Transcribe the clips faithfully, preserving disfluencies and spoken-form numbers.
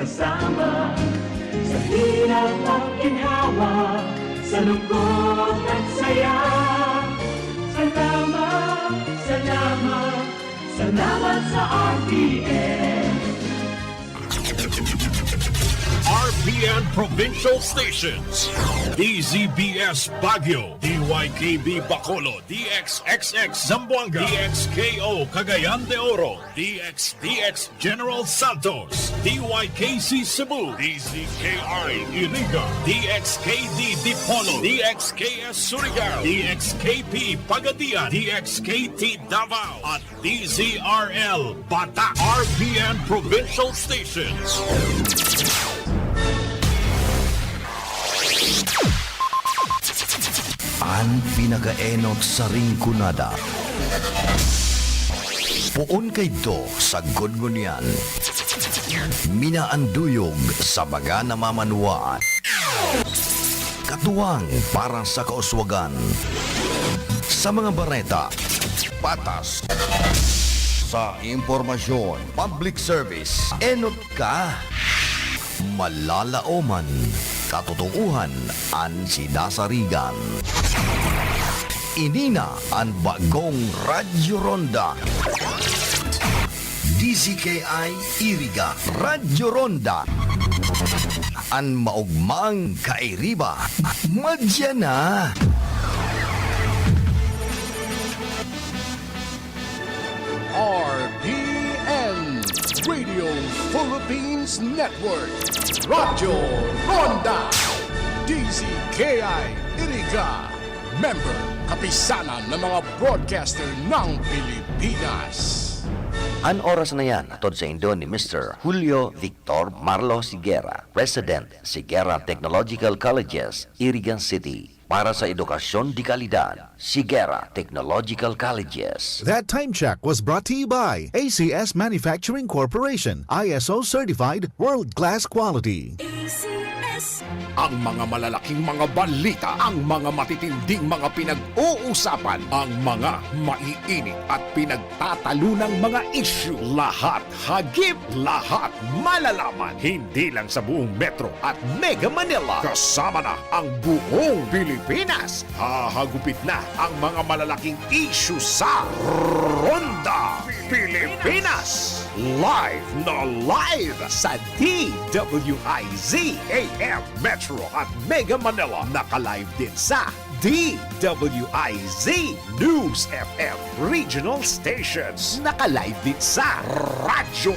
Sama sa hirap at ginhawa, sa lungkot at saya. Salamat, salamat, salamat sa R P N. R P N Provincial Stations, D Z B S Baguio, D Y K B Bacolod, D X X X Zamboanga, D X K O Cagayan de Oro, D X D X General Santos, D Y K C Cebu, D Z K I Iriga, D X K D Dipolog, D X K S Surigao, D X K P Pagadian, D X K T Davao, at D Z R L Bata, R P N Provincial Stations. An pinakaenot sa Rinconada. Poon kaidto sagkod ngunyan. Minaanduyog sa mga namamanwaan. Katuwang para sa kauswagan. Sa mga bareta, patas. Sa impormasyon, public service, enot ka. Malalaoman, katotoohan an sinasarigan. Ini na an bagong Radyo Ronda. D Z K I Iriga, Radyo Ronda. An maogmang kairiba, madya na. R P N, Radio Philippines Network, Radyo Ronda, D Z K I Iriga, member, kapisanan ng mga broadcaster ng Pilipinas. An oras na yan, hatod saindo ni Mister Julio Victor Marlo Siguera, President, Siguera Technological Colleges, Iriga City. Para sa edukasyon de kalidad, Siguera Technological Colleges. That time check was brought to you by A C S Manufacturing Corporation, I S O certified, world-class quality. A C S. Ang mga malalaking mga balita, ang mga matitinding mga pinag-uusapan, ang mga maiinit at pinagtatalunang mga isyu, lahat hagip, lahat malalaman, hindi lang sa buong Metro at Mega Manila, kasama na ang buong Pilipinas. Hahagupit na ang mga malalaking isyu sa Ronda Pilipinas. Live na live sa D W I Z A M Metro at Mega Manila. Naka-live din sa D W I Z News F M Regional Stations. Naka-live din sa Radyo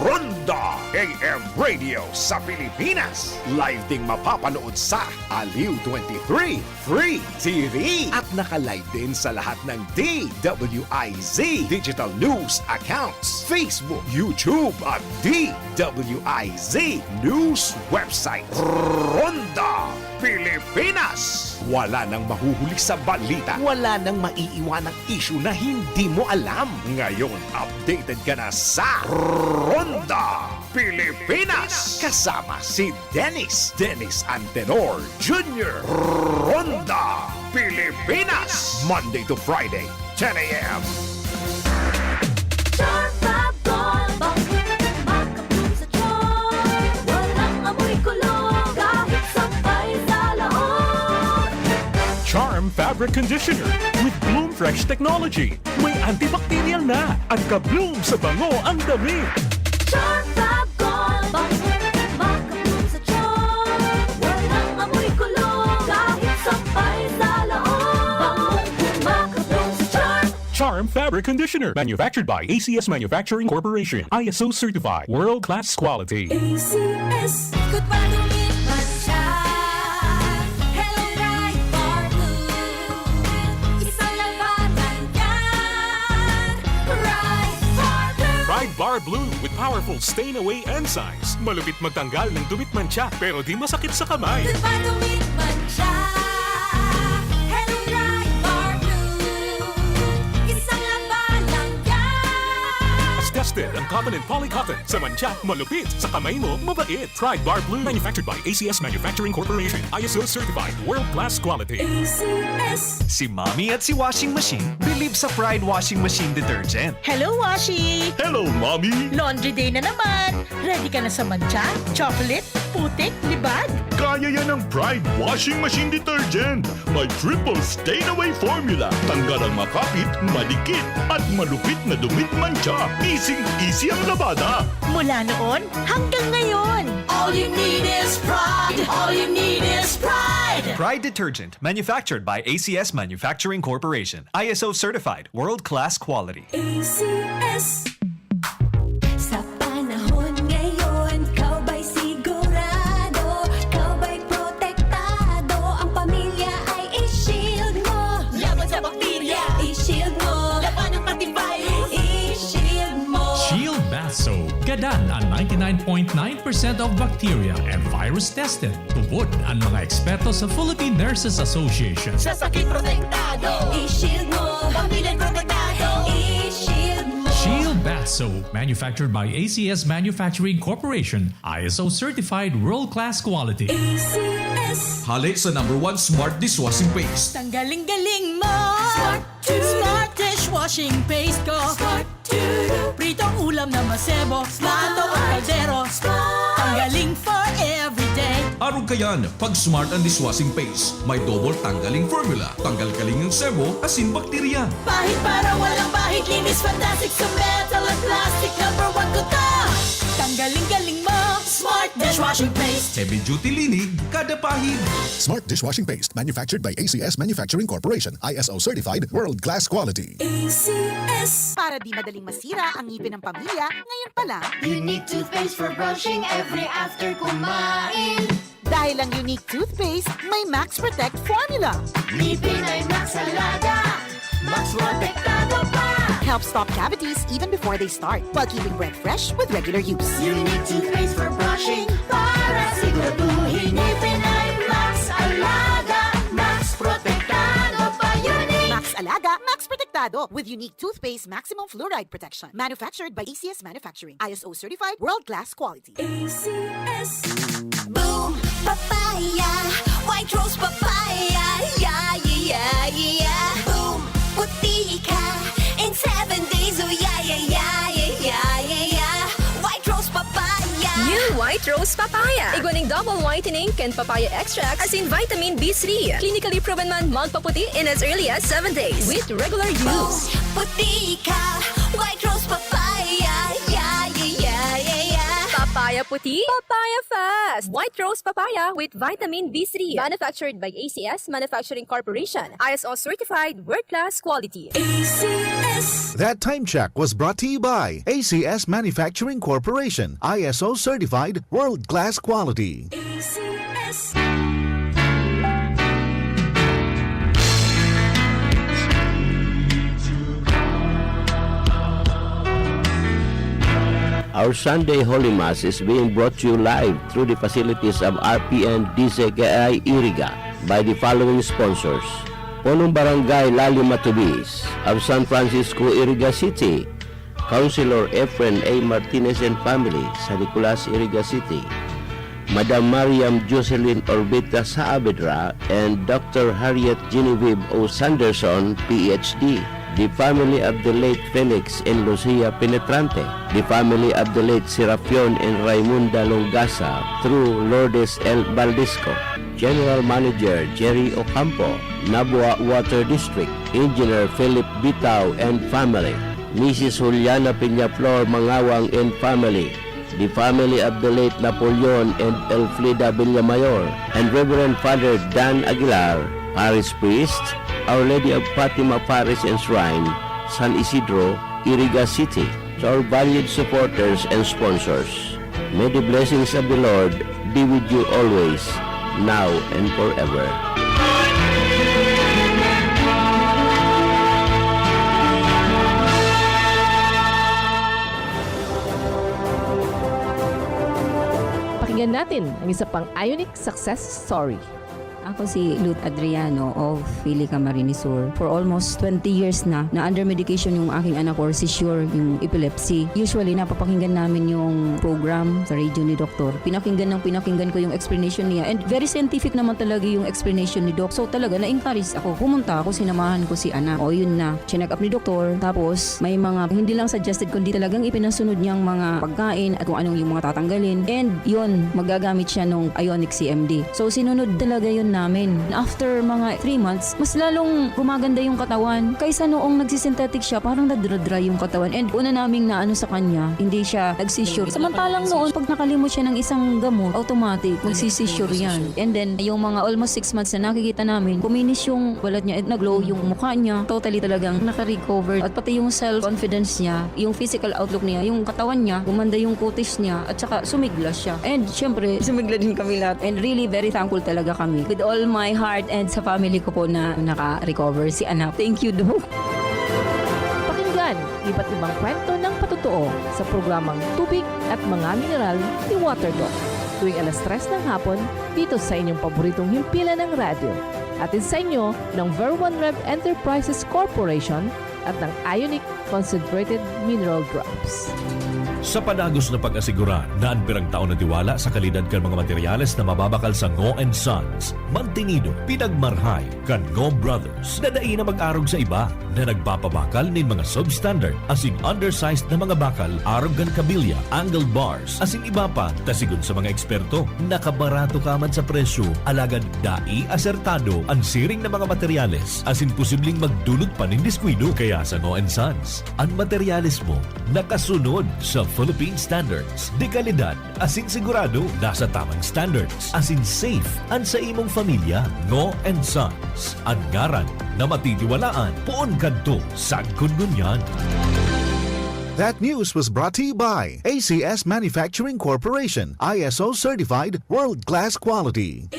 Ronda, A M Radio sa Pilipinas. Live ding mapapanood sa Aliw twenty-three Free T V. At naka-live din sa lahat ng D W I Z digital news accounts, Facebook, YouTube, at D W I Z News website. Ronda Pilipinas. Wala nang mahuhuli sa balita. Wala nang maiiwanang isyu na hindi mo alam. Ngayon, updated ka na sa Ronda Pilipinas. Kasama si Dennis, Dennis Antenor Junior. Ronda Pilipinas. Monday to Friday, ten a.m. Charm Fab Gold, bangkong makabloom sa charm. Walang amoy kulo, kahit sampay sa laot. Charm Fabric Conditioner with Bloom Fresh Technology. May antibacterial na at ka-bloom sa bango ang damit. Charm Fab Gold, bangkong makabloom sa charm. Walang amoy kulo, kahit sampay sa laot. Bangong makabloom sa charm. Charm Fabric Conditioner, manufactured by A C S Manufacturing Corporation, I S O certified, world-class quality. A C S. Good pa dumi't man siya. Hello, Pride Bar Blue. Isang labanan yan. Pride Bar Blue. Pride Bar Blue with powerful stain away enzymes. Malupit magtanggal ng dumi't mantsa, pero di masakit sa kamay. Good pa dumi't man siya. Hello, Pride Bar Blue. Isang labanan yan. Basta Tested ang cotton and poly cotton. Sa mantsa, malupit. Sa kamay mo, mabait. Pride Bar Blue. Manufactured by A C S Manufacturing Corporation. I S O certified. World class quality. A C S. Si Mommy at si Washing Machine believe sa Pride Washing Machine Detergent. Hello, Washi! Hello, Mommy! Laundry day na naman! Ready ka na sa mantsa, chocolate, putik, libag? Kaya yan ng Pride Washing Machine Detergent. May triple stain away formula. Tanggal ang makapit, madikit, at malupit na dumi't mantsa. Easy-easy ang labada. Mula noon hanggang ngayon. All you need is pride. All you need is pride. Pride detergent, manufactured by A C S Manufacturing Corporation. I S O certified, world-class quality. A C S. Sa panahon ngayon, ikaw ba'y sigurado? Ikaw ba'y protektado? Ang pamilya ay i-shield mo. Laban sa bakterya. I-shield mo. Labanan pati virus. I-shield mo. Shield Bath Soap. Gadan ang ninety-nine point nine percent of bacteria and virus tested. Tubod ang mga eksperto sa Philippine Nurses Association. Sa sakit protektado. I-shield mo. Pamilya protektado. I-shield mo. Shield Bath Soap, manufactured by A C S Manufacturing Corporation, I S O certified world-class quality. A C S. Hale sa number one smart dishwashing paste. Tanggaling-galing mo. Smart. Smart dishwashing paste ko. Smart. Pritong ulam na masebo, plato o kaldero. Tanggaling for everyday. Arog kayan, pag Smart ang dishwashing paste. May double tanggaling formula. Tanggal kaling ang sebo, asin bakterya. Pahid para walang bahid, linis fantastic sa metal at plastic. Number one ko to. Tanggaling-galing mo, Smart dishwashing paste. Heavy duty linig, kada pahid. Smart dishwashing paste, manufactured by A C S Manufacturing Corporation, I S O certified, world class quality. A C S. Para di madaling masira ang ngipin ng pamilya, ngayon pa lang. Unique toothpaste for brushing every after kumain. Dahil ang Unique Toothpaste may Max Protect Formula. Ngipin ay Max Alaga, Max Protektado pa. Helps stop cavities even before they start, while keeping breath fresh with regular use. Unique Toothpaste for brushing para siguraduhin ngipin ay Max Alaga, Max Protektado pa. Unique. Max Alaga, Max Protektado with Unique Toothpaste Maximum Fluoride Protection. Manufactured by A C S Manufacturing. I S O certified, world-class quality. A C S. Boom! Papaya! White Rose Papaya! Yeah, yeah, yeah, yeah! Boom! Puti ka in seven days! Oh, yeah, yeah, yeah, yeah, yeah, yeah, yeah! White Rose Papaya! New White Rose Papaya. Igwa ning double whitening kan papaya extract asin vitamin B three. Clinically proven man magpaputi in as early as seven days with regular use. Puti ka, White Rose Papaya. Yeah, yeah, yeah, yeah, yeah. Papaya puti, papaya fast. White Rose Papaya with vitamin B three. Manufactured by A C S Manufacturing Corporation. I S O certified, world-class quality. A C S. That time check was brought to you by A C S Manufacturing Corporation, I S O certified, world-class quality. A C S. Our Sunday Holy Mass is being brought to you live through the facilities of R P N D Z K I Iriga by the following sponsors: Punong Barangay Lali Matubis of San Francisco, Iriga City, Councilor Efren A Martinez and family, San Nicolas, Iriga City, Madam Mariam Jocelyn Orbita Saavedra, and Doctor Harriet Genevieve O Sanderson, P H D, the family of the late Felix and Lucia Penetrante, the family of the late Serapion and Raimunda Longasa through Lourdes L Baldisco, General Manager Jerry Ocampo, Nabua Water District, Engineer Philip Bitao and family, Missus Juliana Peñaflor Mangawang and family, the family of the late Napoleon and Elfrida Villamayor, and Reverend Father Dan Aguilar, Parish Priest, Our Lady of Fatima Parish and Shrine, San Isidro, Iriga City. To our valued supporters and sponsors, may the blessings of the Lord be with you always, now and forever. Pakinggan natin ang isa pang Ionic success story. Ako si Ruth Adriano of Pili, Camarines Sur. For almost twenty years na, na under medication yung aking anak for seizure, yung epilepsy. Usually, napapakinggan namin yung program sa radio ni Doktor. Pinakinggan ng pinakinggan ko yung explanation niya. And very scientific naman talaga yung explanation ni Doc. So talaga, na-encourage ako. Pumunta ako, sinamahan ko si anak. O, yun na. Chineck up ni Doktor. Tapos, may mga hindi lang suggested, kundi talagang ipinasunod niyang mga pagkain at kung anong yung mga tatanggalin. And yun, magagamit siya nung Ionic C M D. So, sinunod talaga yun namin. After mga three months, mas lalong gumaganda yung katawan. Kaysa noong nagsisynthetic siya, parang nadra-dry yung katawan. And una naming naano sa kanya, hindi siya nagsisure. Samantalang noon, pag nakalimot siya ng isang gamot, automatic, magsisisure yan. And then, yung mga almost six months na nakikita namin, kuminis yung balat niya, nag-glow yung mukha niya. Totally talagang nakarecover. At pati yung self-confidence niya, yung physical outlook niya, yung katawan niya, gumanda yung kutis niya, at saka sumigla siya. And syempre, sumigla din kami lahat. And really, very thankful talaga kami. With all my heart and sa family ko po na naka-recover si anak. Thank you, Doc. Pakinggan iba't ibang kwento ng patotoo sa programang Tubig at Mga Mineral ni Water Doc tuwing alas tres ng hapon dito sa inyong paboritong himpilan ng radyo. Hatid sa inyo ng Ver One Rev Enterprises Corporation at ng Ionic Concentrated Mineral Drops. Sa padagos na pag-asigurar na an pirang taon na tiwala sa kalidad kan mga materyales na mababakal sa Ngo and Sons, mantinido, pinagmarhay kan Ngo Brothers na dai na mag-arog sa iba na nagpapabakal nin mga substandard asin undersized na mga bakal arog kan kabilya, angle bars, asin iba pa. Ta sigon sa mga eksperto, nakabarato ka man sa presyo, alagad dai asertado an siring na mga materyales asin posibleng magdulot pa nin diskuido. Kaya sa Ngo and Sons, an materyales mo nakasunod sa Philippine Standards de Calidad asin sigurado nasa tamang standards asin safe an sa imong pamilya. Ngo and Sons, an ngaran na matitiwalaan poon kadto sagkod ngunyan. That news was brought to you by A C S Manufacturing Corporation, I S O certified, world-class quality.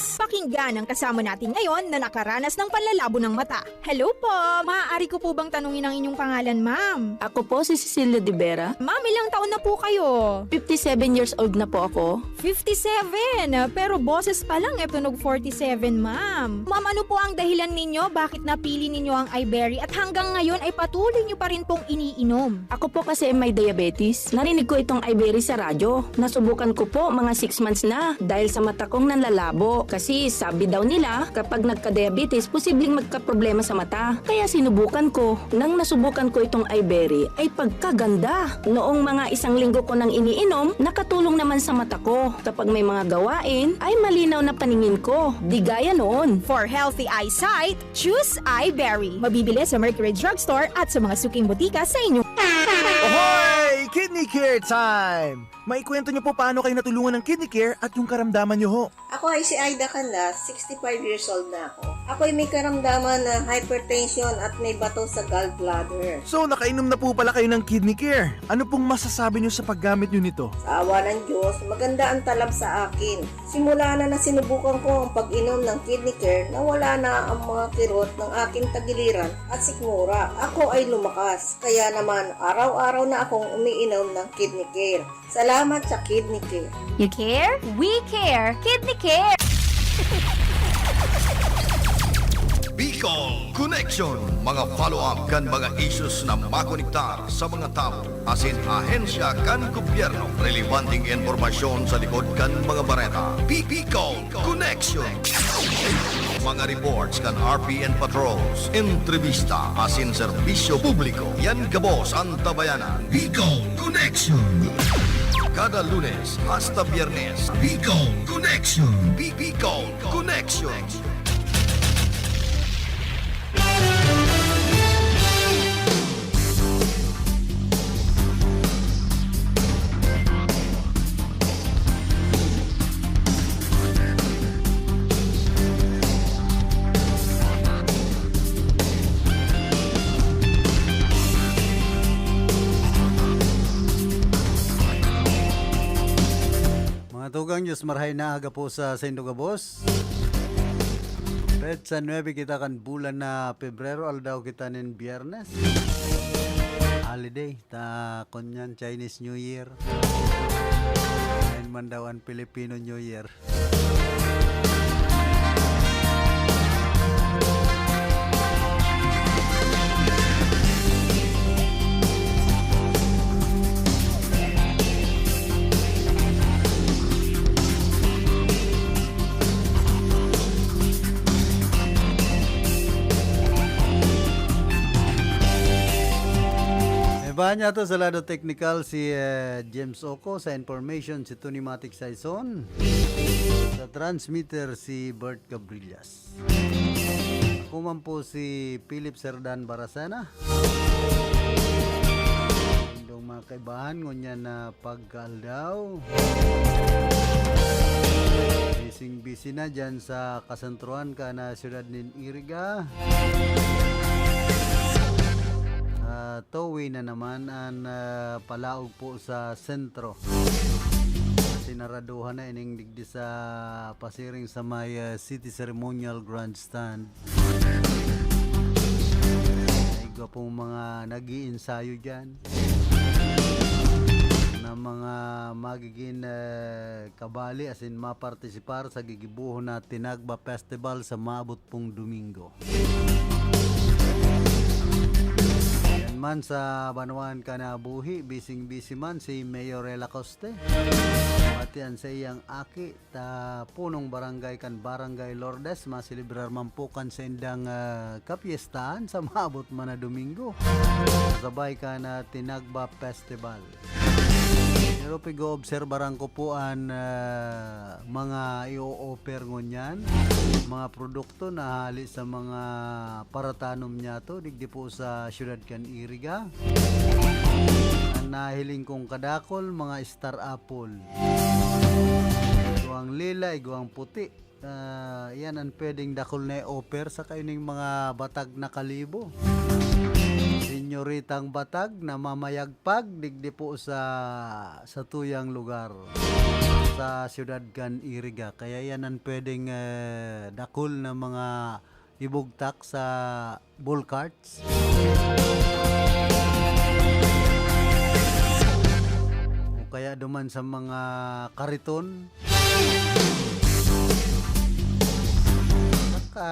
Pakinggan ang kasama natin ngayon na nakaranas ng panlalabo ng mata. Hello po! Maaari ko po bang tanungin ang inyong pangalan, ma'am? Ako po si Cecilia de Vera. Ma'am, ilang taon na po kayo? Fifty-seven years old na po ako. Fifty-seven! Pero boses pa lang e tunog forty-seven, ma'am. Ma'am, ano po ang dahilan ninyo bakit napili ninyo ang Iberry at hanggang ngayon ay patuloy nyo pa rin pong iniinom? Ako po kasi may diabetes. Narinig ko itong Iberry sa radyo. Nasubukan ko po mga six months na dahil sa mata kong nanlalabo. Kasi sabi daw nila, kapag nagka-diabetes, posibleng magkaproblema sa mata. Kaya sinubukan ko. Nang nasubukan ko itong Iberry, ay pagkaganda! Noong mga isang linggo ko nang iniinom, nakatulong naman sa mata ko. Kapag may mga gawain, ay malinaw na paningin ko. Di gaya noon. For healthy eyesight, choose Iberry. Mabibili sa Mercury Drugstore at sa mga suking botika sa inyo. Ahoy! Kidney Care time! Maikwento niyo po paano kayo natulungan ng Kidney Care at yung karamdaman niyo ho. Ako ay si Aida Canlas, sixty-five years old na ako. Ako ay may karamdaman na hypertension at may bato sa gallbladder. So, nakainom na po pala kayo ng Kidney Care. Ano pong masasabi niyo sa paggamit niyo nito? Sa awa ng Diyos, maganda ang talab sa akin. Simula na nasinubukan ko ang pag-inom ng Kidney Care, nawala na ang mga kirot ng aking tagiliran at sikmura. Ako ay lumakas, kaya naman araw-araw na akong umiinom ng Kidney Care. Salamat sa Kidney Care. You care? We care! Kidney Care! Bicol Connection, mga follow-up kan mga issues na makonektar sa mga tawo asin ahensya kan gobyerno. Relebanteng impormasyon sa likod kan mga bareta. Bi- Bicol Connection. Mga reports kan R P N patrols, entrevista asin serbisyo publiko. Yan gabos an tabayanan. Bicol Connection. Kada Lunes hasta Biyernes, Bicol Connection. Bi- Bicol Connection. Mga tugang, Diyos marhay na aga po sa saindo gabos. Petsa nuebe kita kan bulan na Pebrero, aldaw kita nin Biyernes. Holiday, ta kunyan Chinese New Year. Ayan man daw ang Filipino New Year. Pahan niya to sa lado technical si, eh, James Oco, sa information si Tony Matic Saison, sa transmitter si Bert Cabrillas. Ako man po si Philip Serdan Baracena. Indong mga kaibahan, ngunyan na pagkaaldaw. Bising-busy na dyan sa kasentruhan kan, ah, siyudad nin Iriga. Ah, two-way na naman an, ah, palaog po sa sentro. Sinaraduhan na ining digdi sa pasiring sa may, ah, City Ceremonial Grandstand. Igwa pong mga nag-iinsayo dyan na mga magiging, eh, kabali, asin mapartisipar sa gigibohon na Tinagba Festival sa maabot pong Domingo. Yan man sa banwaan kan nabuhi, bising-busy man si Mayor Rela Coste, pati an saiyang aki, ta punong barangay kan Barangay Lourdes, maselebrar man po kan saindang, ah, kapyestahan sa maabot man na Domingo, kasabay kan, ah, Tinagba Festival. Pero pag-oobserbaran ko po an, ah, mga i-o-offer ngunyan, mga produkto na hali sa mga paratanom niya to, digdi po sa siyudad kan Iriga. Ang nahiling kong kadakol, mga star apple. Igwang lila, igwang puti. Ah, yan ang pwedeng dakul na i-offer sa kaining mga batag na kalibo. Senyoritang batag na mamayagpag digdi po sa, sa tuyang lugar, sa siyudad kan Iriga. Kaya yan ang pwedeng, eh, dakul na mga ibugtak sa bull carts. O kaya duman sa mga kariton. Saka,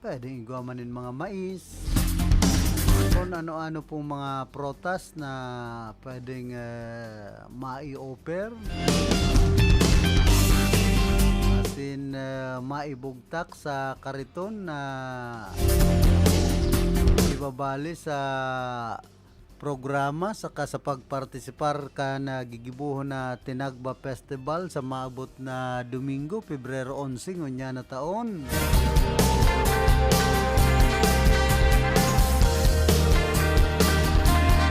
pwedeng igwa man nin mga mais. Kung ano-ano pong mga prutas na pwedeng, eh, mai-offer. Asin, eh, maibugtak sa kariton na ibabali sa programa saka sa pagpartisipar kan gigibohon na Tinagba Festival sa maabot na Domingo, Pebrero onse, ngunyan na taon.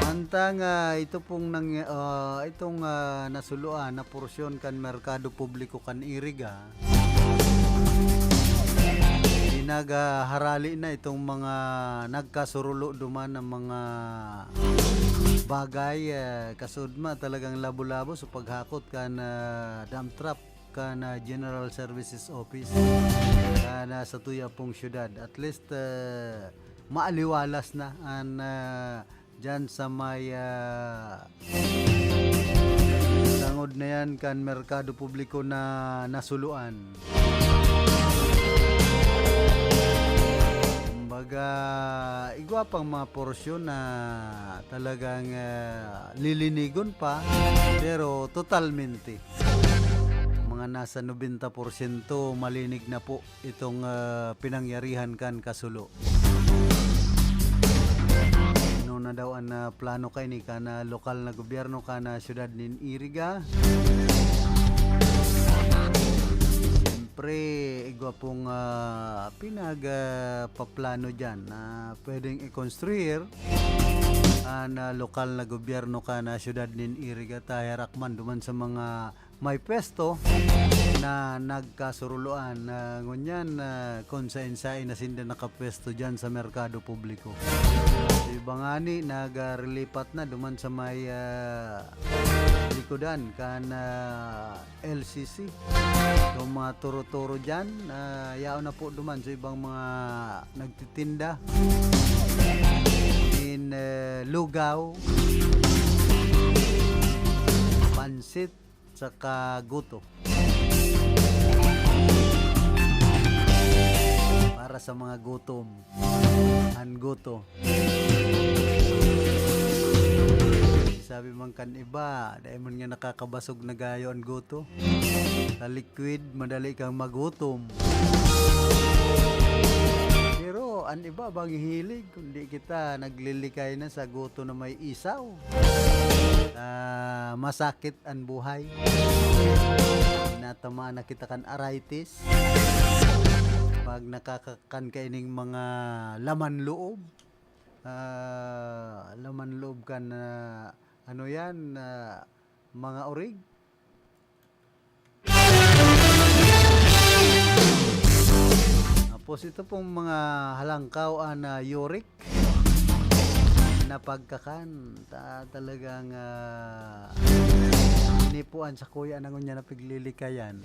Mantang, ah, ito pong nang-, ah, itong, ah, nasuluan na porsyon kan merkado publiko kan Iriga, pinagharali na itong mga nagkasurulo duman ng mga bagay, eh, kasudma talagang labo-labo sa paghakot kan, ah, dump truck kan, ah, General Services Office. Kan, ah, sa tuya pong syudad. At least, eh, maaliwalas na an, ah, dyan sa may, ah, tangod na yan kan merkado publiko na nasuluan. Kumbaga, igwa pang mga porsyon na talagang, ah, lilinigon pa, pero totalmente. Mga nasa nobenta porsyento malinig na po itong, ah, pinangyarihan kan kasulo. Ano na daw an, ah, plano kaini kan, ah, lokal na gobyerno kan, ah, siyudad nin Iriga? Siyempre, igwa pong, ah, pinag, ah, paplano dyan na pwedeng i-construir an, ah, lokal na gobyerno kan, ah, siyudad nin Iriga, ta herak man duman sa mga may pwesto na nagkasuruloan, ah, ngunyan, ah, kung saen-saen na sinda nakapwesto dyan sa merkado publiko. Iba ngani, nagarilipat na duman sa may, ah, likodan kan, ah, L C C. So, mga turo-turo dyan, ah, yaon na po duman sa ibang mga nagtitinda in, eh, lugaw, pansit, saka goto. Para sa mga gutom, an goto. Sabi man kan iba, dai man nga nakakabasog na gayo an goto. Sa liquid, madali kang magutom. Pero An iba bang hilig, kundi kita naglilikay na sa guto na may isaw. Ah, masakit an buhay. Natamaan na kita kan arthritis. Pag nakakakan ka ining mga laman loob, ah, laman loob kan, ah, ano yan, ah, mga orig. Tapos ito pong mga halangkaw, ah, na uric na pagkakan, ta-, talagang, ah, nipuan sa kuya na ngunyan na piglilikayan.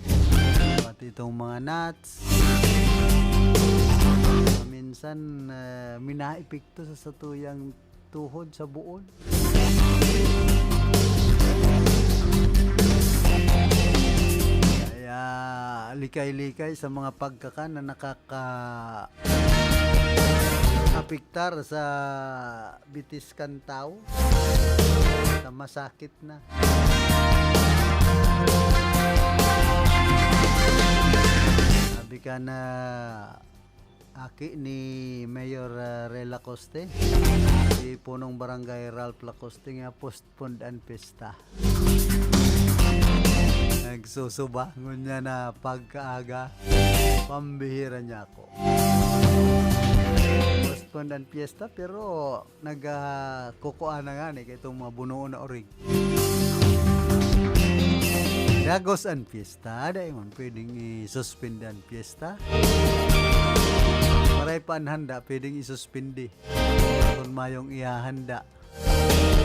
Pati itong mga nuts. Minsan, ah, minaepekto sa satuyang tuhod sa buod. Kaya likay-likay sa mga pagkakan na nakakaapektar sa bitis kan tawo, sa masakit na. Sabi ka na aki ni Mayor, ah, Rey Lacoste, si punong barangay Ralph Lacoste nga postponed an piyesta. Nagsusuba, ngunyan na pagkaaga, pambihira niya ako. Postponed an piyesta, pero nagkukuan na nga ni kay itong mga bunoon na orig. Dagos an piyesta, dai man pwedeng i-suspend an piyesta. Maray pa an handa, pwedeng isuspindi. Kung mayong ihahanda.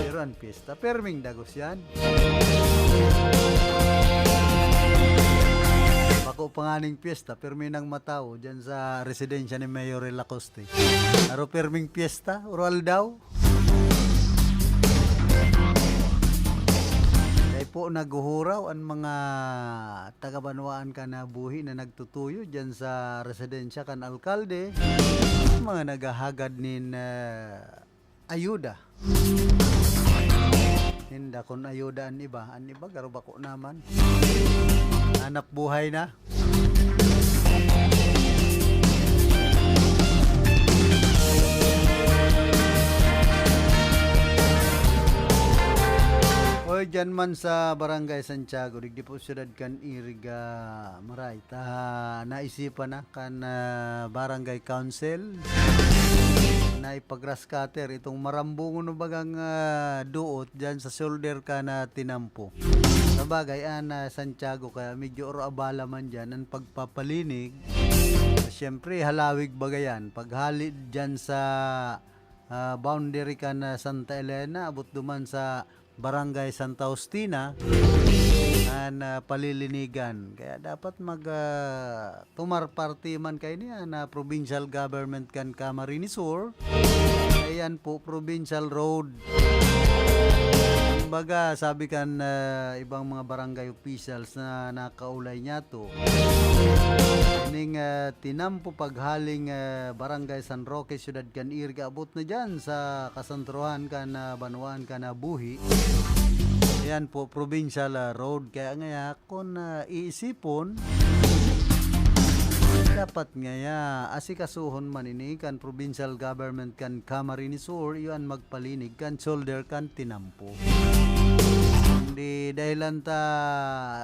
Pero an piyesta, perming dagos yan. Bako pa nga ning piyesta, permi nang matawo dyan sa residensya ni Mayor Lacoste. Aro perming piyesta, oral daw. Dai po naghuhuraw an mga taga-banwaan kan buhi na nagtutuyo dyan sa residensya kan alkalde, mga naghahagad nin, ah, ayuda. Nin dakon ayuda an iba. An iba, garo bako naman. Hanap buhay na. Oy, dyan man sa Barangay Santiago, digdi po siyudad kan Iriga, maray ta naisipan na kan, ah, Barangay Council na ipag-grass cutter itong marambungon na bagang, ah, duot dyan sa shoulder kan Tinampo. Sabagay, an, ah, Santiago kaya medyo oro abala man dyan an pagpapalinig. Siyempre, halawig baga yan. Paghali dyan sa, ah, boundary kan Santa Elena, abot duman sa Barangay Santa Justina, an, ah, palilinigan. Kaya dapat mag, ah, tumar parte man kaini an, ah, provincial government kan Camarines Sur. Ayan po, provincial road. Kumbaga, sabi kan, ah, ibang mga barangay officials na nakaulay niyato, ining, ah, Tinampo paghaling, ah, Barangay San Roque, Siyudad kan Iriga, abot na diyan sa kasantrohan kan, ah, banwaan kan, ah, Buhi. Ayan po, provincial, ah, road. Kaya ngaya, kun, ah, iisipon, dapat ngaya asikasuhon man ini kan provincial government kan Camarines Sur, iyo an magpalinig kan shoulder kan Tinampo. Kundi dahilan ta,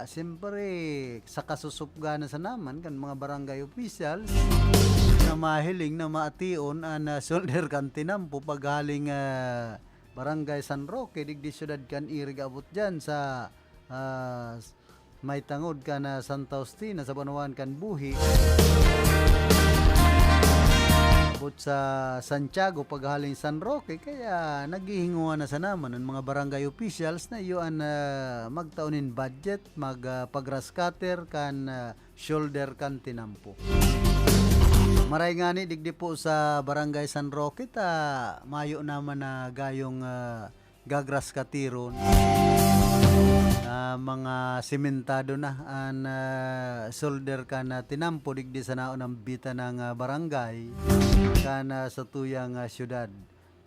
siyempre, sa kasusupga na sana man kan mga barangay officials na mahiling na maation an, ah, shoulder kan Tinampo paghaling, ah, Barangay San Roque, digdi siyudad kan Iriga, abot diyan sa, ah, may tangod kan, ah, Santa Justina, sa banwaan kan Buhi. Abot sa Santiago, paghaling San Roque, kaya naghihinguan na sana man an mga barangay officials na iyo an, ah, magtao nin budget, mag, ah, pag-grass cutter kan, ah, shoulder kan Tinampo. Maray ngani, digdi po sa Barangay San Roque, ta mayo naman na gayong, ah, gagras katiron na mga simentado na an, ah, shoulder kan, ah, Tinampo digdi sa naon an bitan ng, ah, barangay kan, ah, satuyang, ah, siyudad.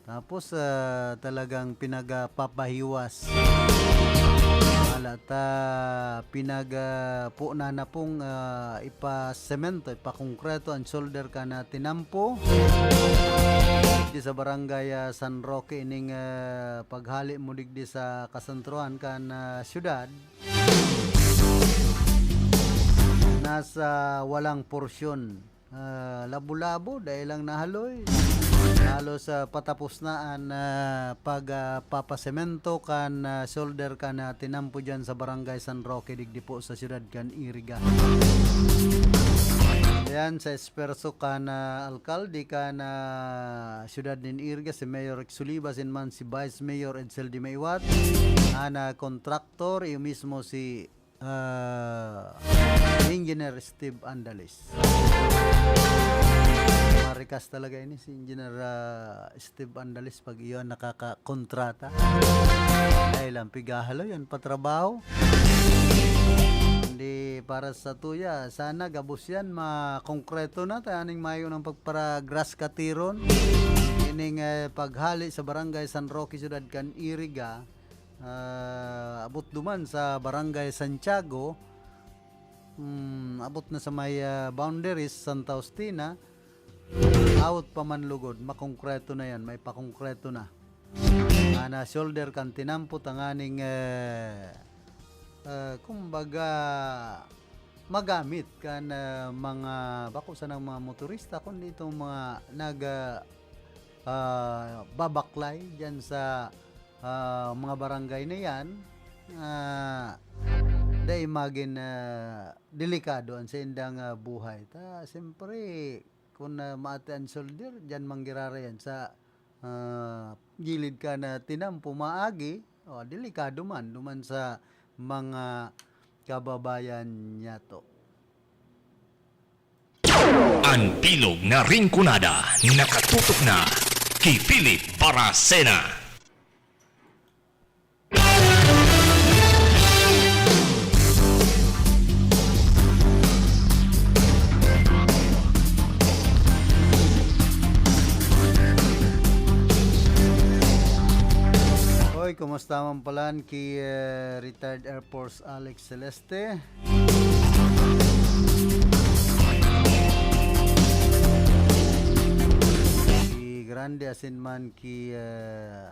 Tapos, ah, talagang pinagpapahiwas. Wala ta pinag, ah, puna na pong, ah, ipasemento, ipakongkreto an shoulder kan, ah, tinampo. Di sa barangay, ah, San Roque ining, ah, paghali mo digdi sa kasentrohan kan, ah, syudad. Nasa walang porsyon. Ah, labo-labo, dai lang nahaloy. Halos, ah, patapos na an, ah, pag, ah, papasemento kan, ah, shoulder kan, ah, tinampo diyan sa Barangay San Roque, digdi po sa siyudad kan Iriga. Yan, sa esperso kan, ah, alkalde kan, ah, siyudad nin Iriga, si Mayor Rex Oliva, asin man si Vice Mayor Edsel Dimaiwat, an, ah, kontraktor, iyo mismo si ah, Engineer Steve Andalis. Marikas talaga ini si Engineer, ah, Steve Andalis pag iyo an nakakakontrata. Dai lang pigahaloy an patrabaho. Hindi para sa tuya. Sana gabos yan, makongkreto na. Tayaning mayo ng pagpara-grass cutiron. Ining, eh, paghali sa Barangay San Roque, Siyudad kan Iriga. Ah, abot duman sa Barangay Santiago, hmm, abot na sa may, ah, boundaries, Santa Justina, awot pa man lugod, makongkreto na yan, maipakongkreto na. An, ah, shoulder kan tinampo tanganing, eh, eh, kumbaga, magamit kan, ah, mga, bako sanang mga motorista, kundi itong mga nag, ah, ah, babaklay diyan sa, ah, mga barangay na yan, ah, dai magin, ah, delikado an saindang, ah, buhay. Ta, siyempre, kun, ah, maati an soldier, diyan manggirara yan sa, ah, gilid kan, ah, tinampo, maagi, o, delikado man, duman sa mga kababayan niyato. An bilog na Rinconada nakatutok na ki Philip Baracena. Oy, kumusta man palan ki, eh, retired Air Force Alex Celeste? Ki Grande asin man ki, eh,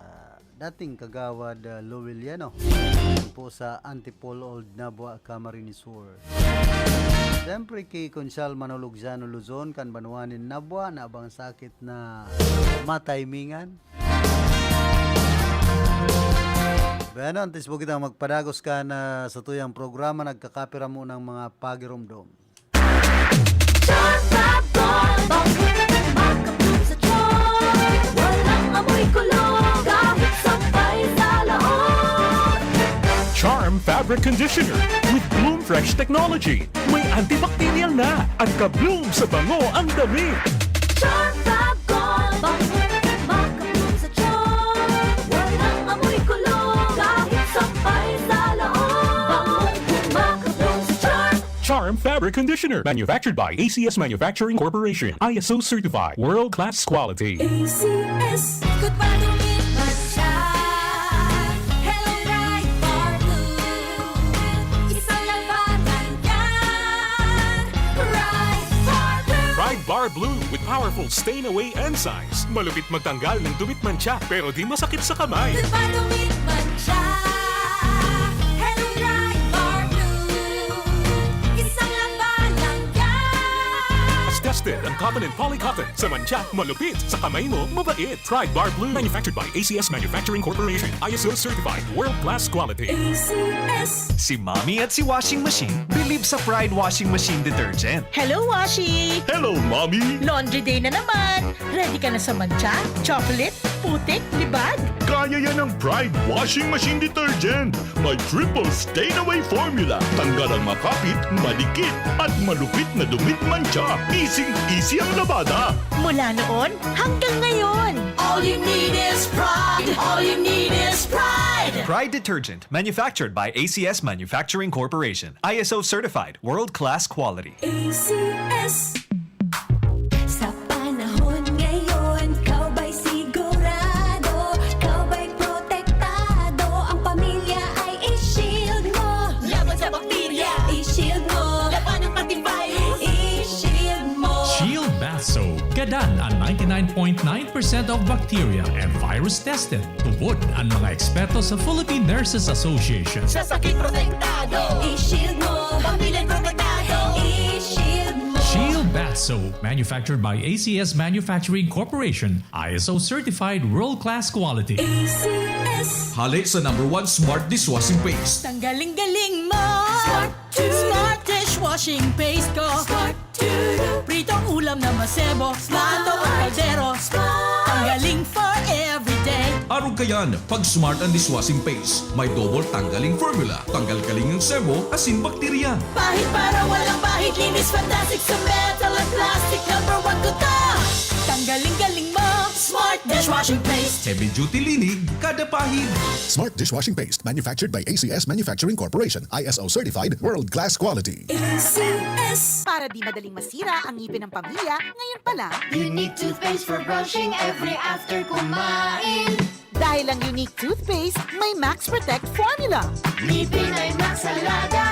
dating kagawad, ah, Loweliano po sa Antipolo, Old Nabua, Camarines Sur. Siyempre, ki Konsehal Manolo Luciano Luzon, kan banwa nin Nabua, na bang sakit na matimingan. Bueno, antes po kita magpadagos kan, ah, satuyang programa, nagkakapira mo ng mga pagiromdom. Charm Fab Gold, bangko na makabloom sa charm. Walang amoy kulog, kahit sampay sa laot. Charm Fabric Conditioner with Bloom Fresh Technology. May antibacterial na at ka-bloom sa bango ang damit. Charm Fab Gold, bangko na makabloom sa charm. Walang amoy kulog, kahit sampay sa laot. Bangong makabloom sa charm. Charm Fabric Conditioner, manufactured by A C S Manufacturing Corporation, I S O certified, world-class quality. A C S. Good pa dumiba siya. Hello, Pride Bar Blue. Isang labanan yan. Pride Bar Blue. Pride Bar Blue with powerful stain away enzymes. Malupit magtanggal ng dumi at mantsa, pero di masakit sa kamay. Good pa dumiba siya. Hello, Pride Bar Blue. Isang labanan yan. Mas tested ang cotton and poly cotton. Sa mantsa, malupit. Sa kamay mo, mabait. Pride Bar Blue. Manufactured by A C S Manufacturing Corporation. I S O certified. World class quality. A C S. Si Mommy at si Washing Machine bilib sa Pride Washing Machine Detergent. Hello, Washi! Hello, Mommy! Laundry day na naman! Ready ka na sa mantsa, chocolate, putik, libag? Kaya yan ng Pride Washing Machine Detergent. May triple stain away formula. Tanggal ang makapit, madikit, at malupit na dumi at mantsa. Easy-easy ang labada. Mula noon hanggang ngayon. All you need is Pride. All you need is Pride. Pride Detergent, manufactured by A C S Manufacturing Corporation. I S O certified, world-class quality. A C S. Sa panahon ngayon, ikaw ba'y sigurado? Ikaw ba'y protektado? Ang pamilya ay i-shield mo. Laban sa bakterya Yan ang ninety-nine point nine percent of bacteria and virus tested. Tubod ang mga eksperto sa Philippine Nurses Association. Sa sakit protektado. I-shield mo. Pamilya protektado. I-shield mo. Shield Bath Soap, manufactured by A C S Manufacturing Corporation, I S O certified world-class quality. A C S. Hale sa number one smart dishwashing paste. Tanggaling-galing mo. Smart dishwashing paste ko. Smart Pritong ulam na masebo. Plato o kaldero. Tanggaling for everyday. Arog kayan, pag smart ang dishwashing paste. May double tanggaling formula. Tanggal kaling ang sebo, asin bakterya. Pahid para walang bahid. Linis fantastic sa metal at plastic. Number one ko to. Tanggaling-galing mo. Smart dishwashing paste. Heavy duty linig, kada pahid. Smart dishwashing paste, manufactured by A C S Manufacturing Corporation, I S O certified, world class quality. A C S. Para di madaling masira ang ngipin ng pamilya, ngayon pa lang. Unique toothpaste for brushing every after kumain. Dahil ang Unique Toothpaste may Max Protect Formula. Ngipin ay Max Alaga.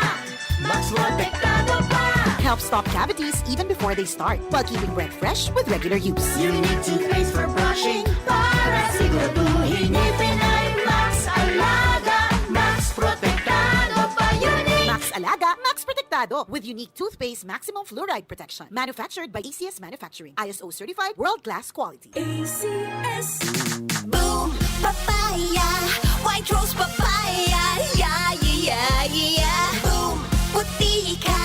Max Protektado pa. Helps stop cavities even before they start, while keeping breath fresh with regular use. Unique toothpaste for brushing para siguraduhin ngipin ay Max Alaga. Max Protektado pa. Unique. Max Alaga, Max Protektado with Unique Toothpaste Maximum Fluoride Protection. Manufactured by A C S Manufacturing. I S O certified, world class quality. A C S. Boom! Papaya! White rose papaya! Yeah, yeah, yeah, yeah! Boom! Puti ka!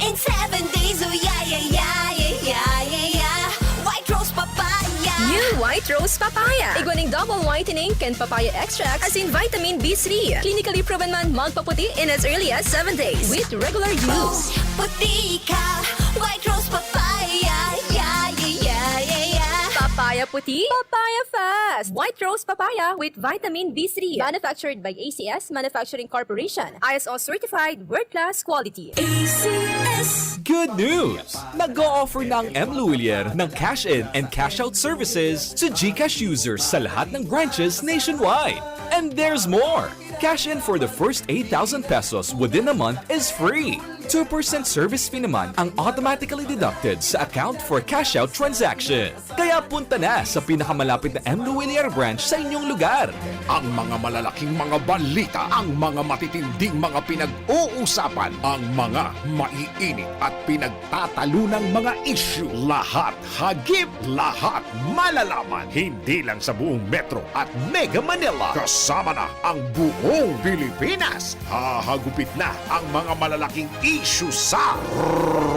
In seven days, oh yeah, yeah, yeah, yeah, yeah, yeah, yeah! White rose papaya! New White Rose Papaya. Igwa ning double whitening kan papaya extract asin vitamin B three. Clinically proven man magpaputi in as early as seven days with regular use. Puti ka! White rose papaya! Yeah, yeah, yeah, yeah, yeah! Papaya puti, papaya fast. White Rose Papaya with vitamin B three. Manufactured by A C S Manufacturing Corporation. I S O certified, world-class quality. A C S. Good news! Nag-o-offer na ang M Lhuillier ng cash-in and cash-out services to GCash users sa lahat ng branches nationwide. And there's more! Cash in for the first eight thousand pesos within a month is free. Two percent service fee naman ang automatically deducted sa account for cash-out transaction. Kaya punta na sa pinakamalapit na M Lhuillier branch sa inyong lugar. Ang mga malalaking mga balita, ang mga matitinding mga pinag-uusapan, ang mga maiinit at pinagtatalunang mga isyu, lahat hagip, lahat malalaman, hindi lang sa buong Metro at Mega Manila, kasama na ang buong Pilipinas. Hahagupit na ang mga malalaking isyu sa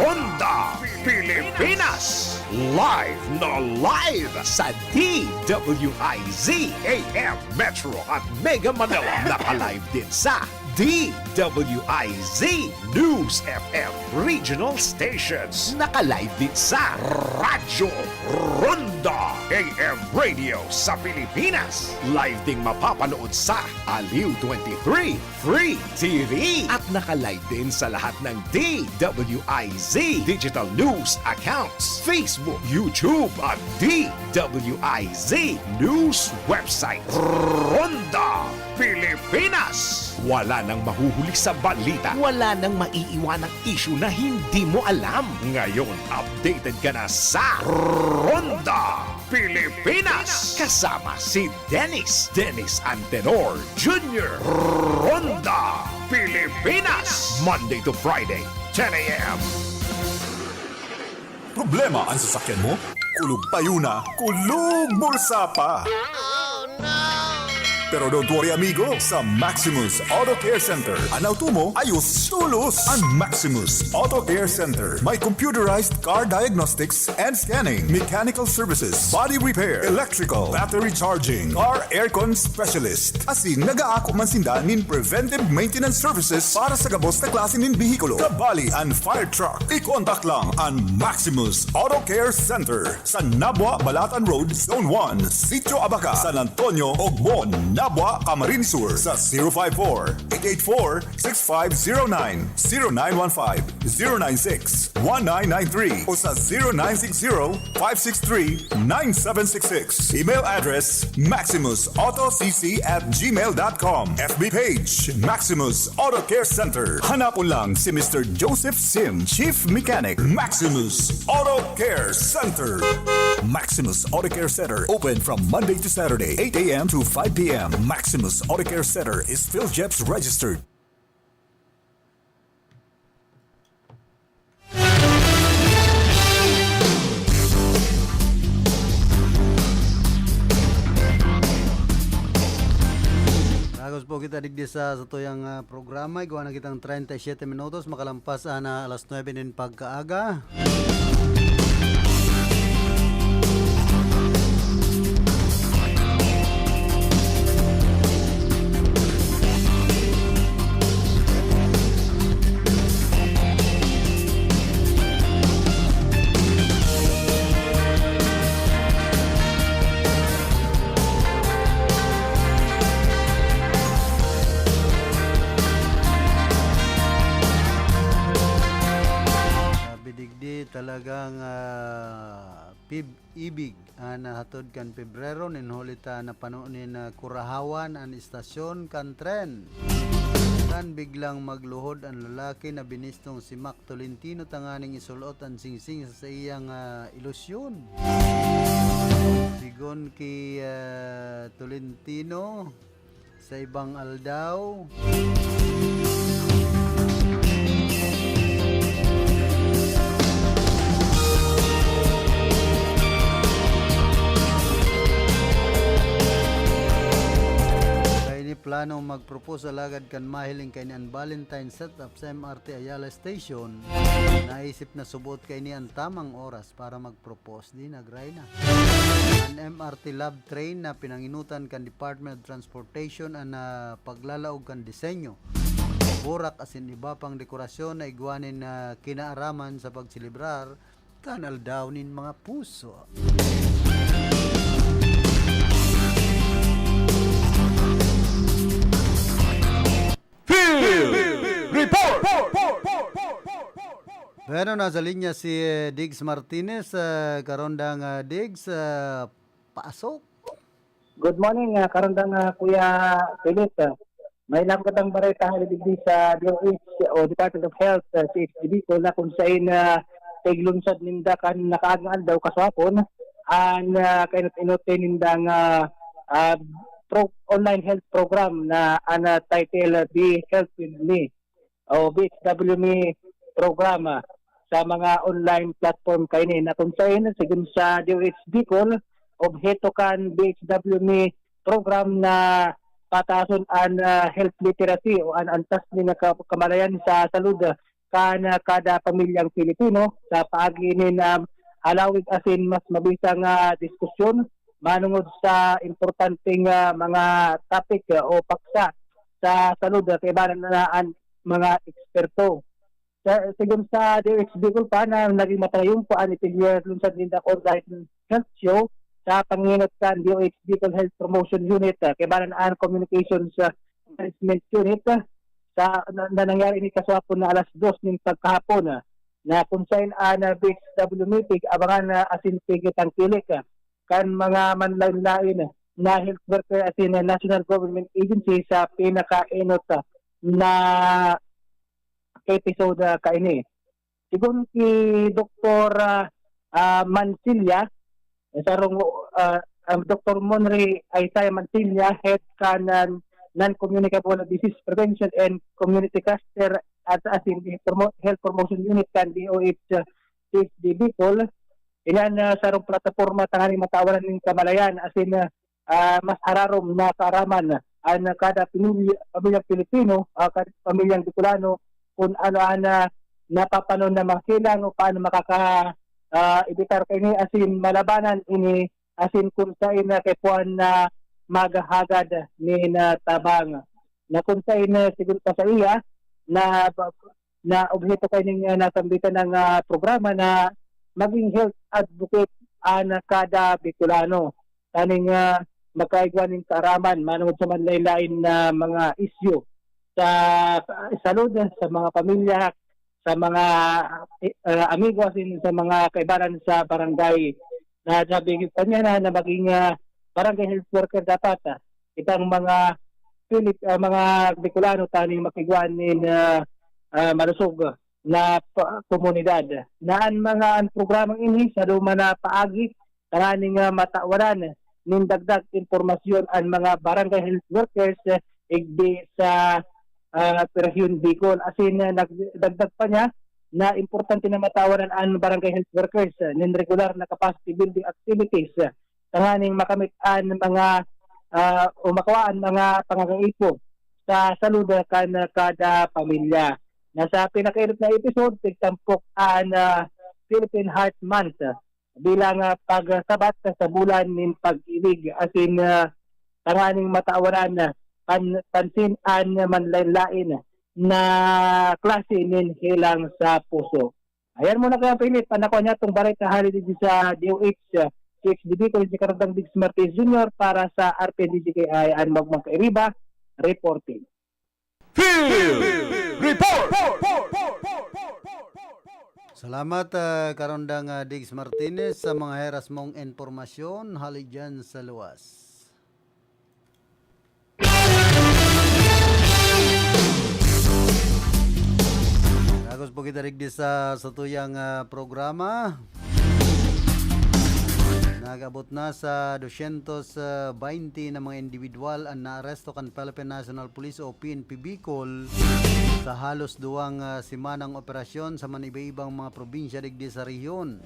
Ronda Pilipinas. Live na live sa D W I Z A M Metro at Mega Manila. Naka-live din sa D W I Z News F M Regional Stations. Naka-live din sa Radyo Ronda A M Radio sa Pilipinas. Live ding mapapanood sa Aliw twenty-three Free T V. At naka-live din sa lahat ng D W I Z digital news accounts, Facebook, YouTube at D W I Z news website. Ronda Pilipinas. Wala nang mahuhuli sa balita. Wala nang maiiwanang isyu na hindi mo alam. Ngayon, updated ka na sa Ronda Pilipinas. Kasama si Dennis, Dennis Antenor Junior. Ronda Pilipinas. Monday to Friday, ten a.m. Problema ang sasakyan mo? Kulog payo na, kulog bulsa pa! Pero don't worry amigo, sa Maximus Auto Care Center, an auto mo ayos tolos! An Maximus Auto Care Center may computerized car diagnostics and scanning, mechanical services, body repair, electrical, battery charging, car aircon specialist. Asin nagaako man sinda nin preventive maintenance services para sa gabos na klase nin behikulo, kabali an fire truck. I-contact lang an Maximus Auto Care Center sa Nabua Balatan Road, Zone one, Sitio Abaca, San Antonio, Ogmon, Tabua, Camarines Sur, sa zero five four, eight eight four, six five zero nine, zero nine one five, zero nine six, one nine nine three o sa zero nine six zero, five six three, nine seven six six. Email address, maximus auto c c at gmail dot com. F B page, Maximus Auto Care Center. Hanapon lang si Mister Joseph Sim, Chief Mechanic, Maximus Auto Care Center. Maximus Auto Care Center, open from Monday to Saturday, eight a m to five p m. Maximus Auto Care Center is PhilGEPS registered. Dagos po kita digdi sa satuyang, ah, programa. Igwa na kitang treinta y siete minutos, makalampas na alas nuebe nin pagkaaga. Sabi digdi talagang, ah, pib-, ibig an hatod kan Pebrero, nin huli ta napano nin, ah, kurahawan an istasyon kan tren. Kan biglang magluhod an lalaki na binistong si Mac Tolentino tanganing isul-ot an singsing sa saiyang, ah, ilusyon. Sigon ki, ah, Tolentino, sa ibang aldaw. Kaini plano mag-propose alagad kan mahiling kaini an Valentine setup sa M R T Ayala Station, naisip na subot kaini an tamang oras para mag-propose. Di nagray na. An M R T Love Train na pinanginutan kan Department of Transportation an, ah, paglalaog kan disenyo, burak asin iba pang dekorasyon na igwa nin, ah, kinaaraman sa pagselebrar kan Aldaw nin Mga Puso. Field Report! Bueno, nasa linya si, eh, Diggs Martinez. Ah, karondang, ah, Diggs, ah, pasok. Good morning, ah, karondang, ah, Kuya Philip. Ah, may lagot ang bareta digdi sa D O H o Department of Health, ah, C H D Bicol, na kung sain, ah, tiglunsad ninda kan nakaagang aldaw kaswapon, an, ah, kainot-inot nindang, ah, ah, pro-, online health program na an, ah, title, ah, Be Health With Me o B H W Me program, ah, sa mga online platform kaini na kung sain, sigon sa D O H Bicol, obheto kan B H W Me program na patason an, ah, health literacy o an antas nin ka-, kamalayan sa salud, ah, kan, ah, kada pamilyang Pilipino sa paagi nin, ah, halawig asin mas mabisang, ah, diskusyon manongod sa importanteng, ah, mga topic, ah, o paksa sa salud, ah, kaibanan na an mga eksperto. Sa, sigon sa D O H Bicol pa na naging matayumpo an ipinaglunsad nindang online health show sa panginot kan D O H Bicol Health Promotion Unit, ah, kaibanan an Communications, ah, Management Unit, ah, sa, na, na nangyari ini kaswapon na alas dos nin pagkahapon, ah, na kung sain an, ah, B H W Me tig-abangan, ah, asin tigtangkilik, ah, kan mga manlaen-laen na health worker asin, ah, national government agency sa pinakainot, ah, na episode, ah, kaini. Sigon ki Doktor, ah, ah, Mansilla, eh, sarong, ah, ang Doktor Monri Isaiah Mansilla, head kan, ah, Non-Communicable Disease Prevention and Community Cluster at asin Promo-, Health Promotion Unit kan D O H, ah, C H D Bicol. Iyan, ah, sarong plataporma tanganing matawaran nin kamalayan asin, ah, ah, mas hararom na kaaraman an kada pamilya, pamilyang Pilipino, ah, kada pamilyang Bicolano, kun ano an, ah, napapanon na mga kilang o paano makaka, ah, ebitar kaini asin malabanan ini asin kun sain na kaipuhan na maghahagad nin, ah, tabang. Na kun sain na sigon pa sa iya na na obheto kaining, ah, nasambitan nang, ah, programa na maging health advocate an kada Bicolano. Taning, ah, makaigwa nin kaaraman manungod sa manlain-lain na mga isyu sa salud, sa mga pamilya, sa mga, eh, ah, amigo, asin sa mga kaibanan sa barangay. Na sabi pa niya na, na maging, ah, barangay health worker dapat, ah, itang mga Pilip-, ah, mga Bicolano tanganing makigwa nin, ah, ah, malusog na pa-, komunidad. Na an mga, an programang ini sa duman na paagi tanganing, ah, matawaran nin dagdag impormasyon an mga barangay health workers, eh, igdi sa, ah, Rehiyon Bicol. Asin, ah, nagdagdag pa niya na importante na matawaran an barangay health workers, ah, nin regular na capacity building activities, ah, tanganing makamit an mga, ah, o makuha an mga pangangaipo sa salud kan kada pamilya. Na sa pinakainot na episode, tigtampok an, ah, Philippine Heart Month, ah, bilang, ah, pagsabat sa bulan nin pag-ibig, asin, ah, tanganing matawaran, ah, pan-, pansin an manlain-lain na klase nin helang sa puso. Ayan muna kaya, Philip, an ako niya itong bareta hali digdi sa D O H, ah, C H D B, ko si Kartang Diggs Martinez Junior para sa R P N D G K I, an Magmang Kairiba, reporting. Field Report! Salamat, ah, Karondang, ah, Diggs Martinez, sa mga heras mong impormasyon hali dyan sa luwas. Dagos po kita digdi sa satuyang, ah, programa. Nag-abot na sa dosyentos baynte na mga individual an naaresto kan Philippine National Police o P N P Bicol sa halos duwang, ah, semanang operasyon sa maniba-ibang mga probinsya digdi sa rehiyon.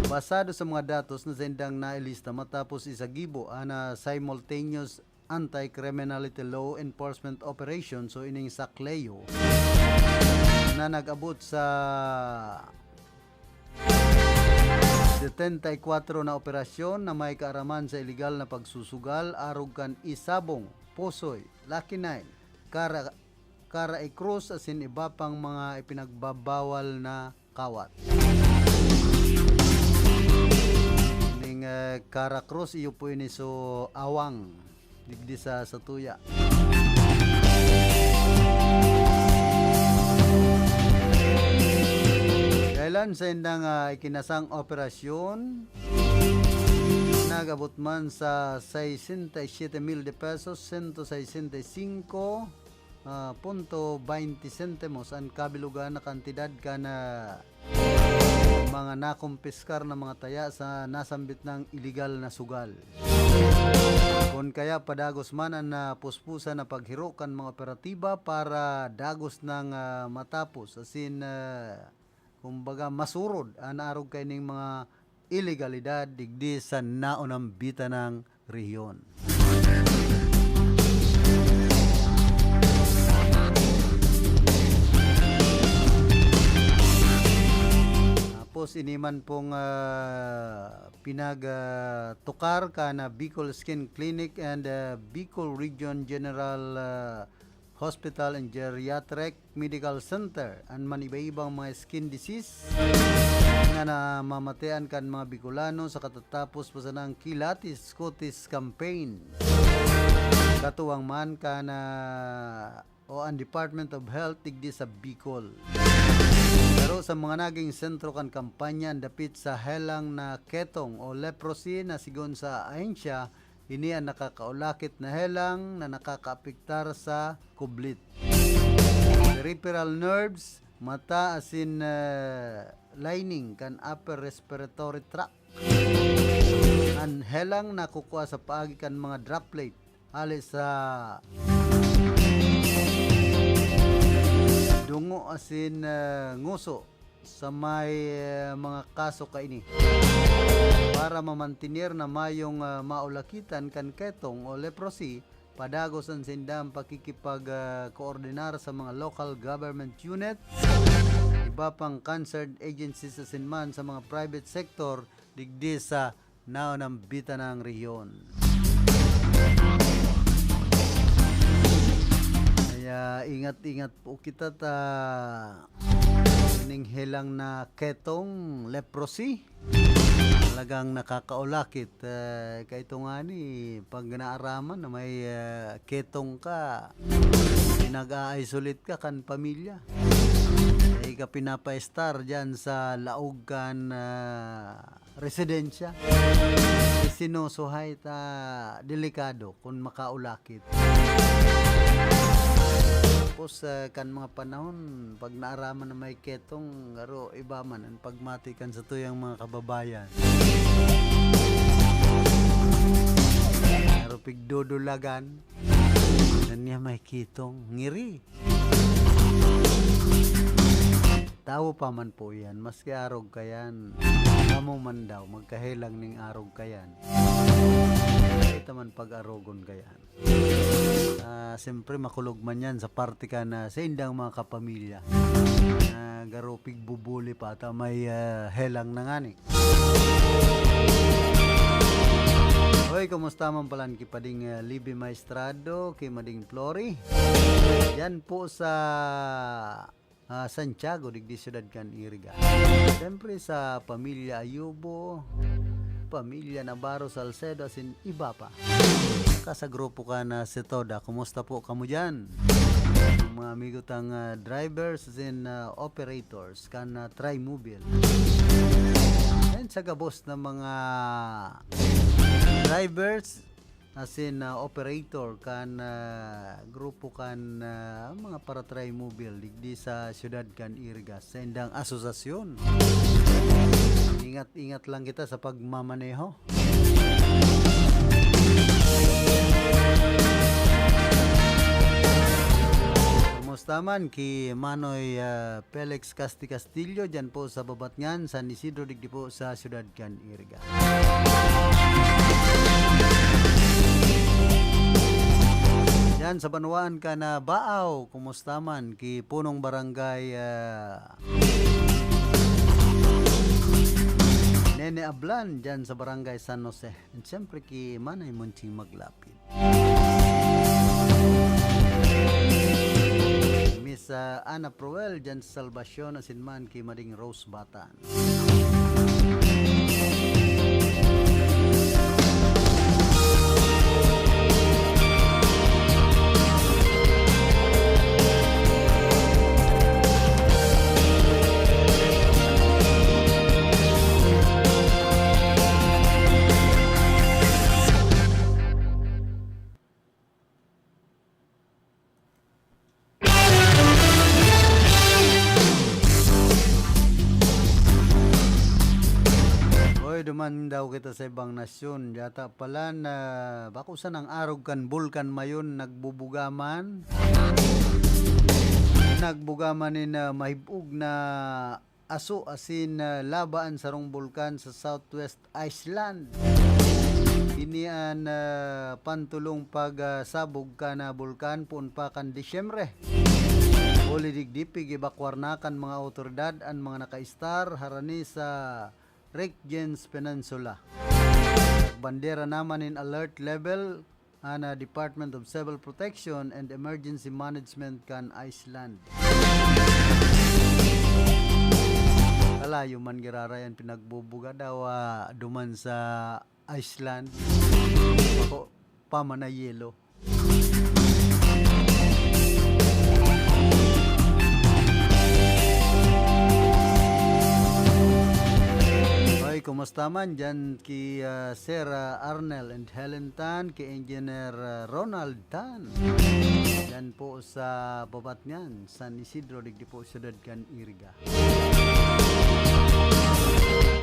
Basado sa mga datos na saindang nailista matapos isagibo an, ah, simultaneous anti-criminality law enforcement operation, so ining sakleo, na nag-abot sa setenta y kwatro na operasyon na may kaaraman sa iligal na pagsusugal arog kan isabong, pusoy, lakinay, kara-, karaay krus asin iba pang mga ipinagbabawal na kawat. Ning, eh, kara krus, iyo po ini so awang digdi sa satuya. Kailan sa indang, ah, ikinasang operasyon, nag-abot man sa sesenta y siete mil de pesos, sento sesenta y singko, ah, punto baynte sentimos an kabilugan na kantidad kan, ah, mga nakumpiskar na mga taya sa nasambit nang iligal na sugal. Kun kaya padagos man an, ah, puspusan na paghiro kan mga operatiba para dagos nang, ah, matapos, asin, ah, kumbaga, masurod an arog kaining mga ilegalidad digdi sa naunambitan nang rehiyon. Tapos, ini man pong, ah, pinag, ah, tukar kan, ah, Bicol Skin Clinic and, ah, Bicol Region General, ah, Hospital and Geriatric Medical Center an maniba-ibang mga skin disease na namamatean kan mga Bicolano sa katatapos pa sanang Kilatis Cutis Campaign. Katuwang man kan, ah, o an Department of Health digdi sa Bicol. Pero sa mga naging sentro kan kampanya an dapit sa helang na ketong o leprosy na sigon sa ahensya, ini an nakakaulakit na helang na nakakaapektar sa kublit, peripheral nerves, mata asin, eh, lining kan upper respiratory tract. An helang nakukua sa paagi kan mga droplet hale sa dungo asin, eh, nguso sa may, eh, mga kaso kaini. Para mamantener na mayong, ah, maulakitan kan ketong o leprosy, padagos an sindang pakikipag, ah, koordinar sa mga local government unit, iba pang concerned agencies asin man sa mga private sector digdi sa naunambitan na ang rehiyon. Kaya ingat-ingat po kita ta ning helang na ketong leprosy. Talagang nakakaulakit, eh, kay ito nga ni, pag naaraman na may, eh, ketong ka, pinag-a-isolate ka kan pamilya. Dai ka pinapa-estar diyan sa laog kan, ah, residensya. Sinusuhay ta delikado kun makaulakit. Tapos, ah, kan mga panahon, pag naaraman na may ketong, garo iba man an pagmati kan satuyang mga kababayan. Garo pigdodolagan, na niya may ketong, ngiri. Tawo pa man po yan, maski arog ka yan. Kamo man daw, magkahelang ning arog ka yan. Kita man pag-arogon ka yan. Ah, siyempre, makulog man yan sa parte ka na sa indang mga kapamilya. Na garo pigbubuli pa, ta may, ah, helang na ngani. Hoy, kumusta man pala ki Pading, ah, Libby Maestrado, ki Mading Flory? Yan po sa, ah, Santiago, digdi siyudad kan Iriga. Siyempre sa pamilya Ayubo, pamilya Navarro, Salcedo, asin iba pa. Ka sa grupo ka na si Toda, kumusta po kamo diyan? Ang mga amigo tang, ah, drivers asin, ah, operators kan, ah, Trimobile. And sa gabos na mga drivers, asin, ah, operator kan, ah, grupo kan, ah, mga para-Trimobile digdi sa siyudad kan Iriga, sa indang asosasyon. Ingat-ingat lang kita sa pagmamaneho. Kumusta man ki Manoy, ah, Felix Casti Castillo, dyan po sa Babatngan, San Isidro, digdi po sa siyudad kan Iriga. Yan, sa banwaan kan Baao, kumusta man ki punong barangay, ah, Nene Ablan, dyan sa barangay San Jose. And siyempre ki Manay Monching Maglapid. Miss, ah, Ana Proel, dyan sa Salvacion, asin man ki Mading Rose Batan. Oy, duman daw kita sa ibang nasyon. Yata pala na bako sa nang arog kan Bulkan Mayon nagbubuga man. Nagbuga man nin, ah, mahib-og na aso asin, ah, laba an sarong bulkan sa Southwest Iceland. Ini an, ah, pantulong pag, ah, sabog kan, ah, bulkan poon pa kan Disyembre. Huli digdi, pig-ebakwar na kan mga awtoridad an mga nakaistar harani sa Rykjens Peninsula. Bandera naman nin alert level an, ah, Department of Civil Protection and Emergency Management kan Iceland. Kalayo man giraray an pinagbubuga daw, ah, duman sa Iceland. Bako pa man na yelo. Hoy, kumusta man dyan ki, ah, Sir, ah, Arnel and Helen Tan, ki Engineer, ah, Ronald Tan? Yan po sa Babatngan, San Isidro, digdi po siyudad kan Iriga.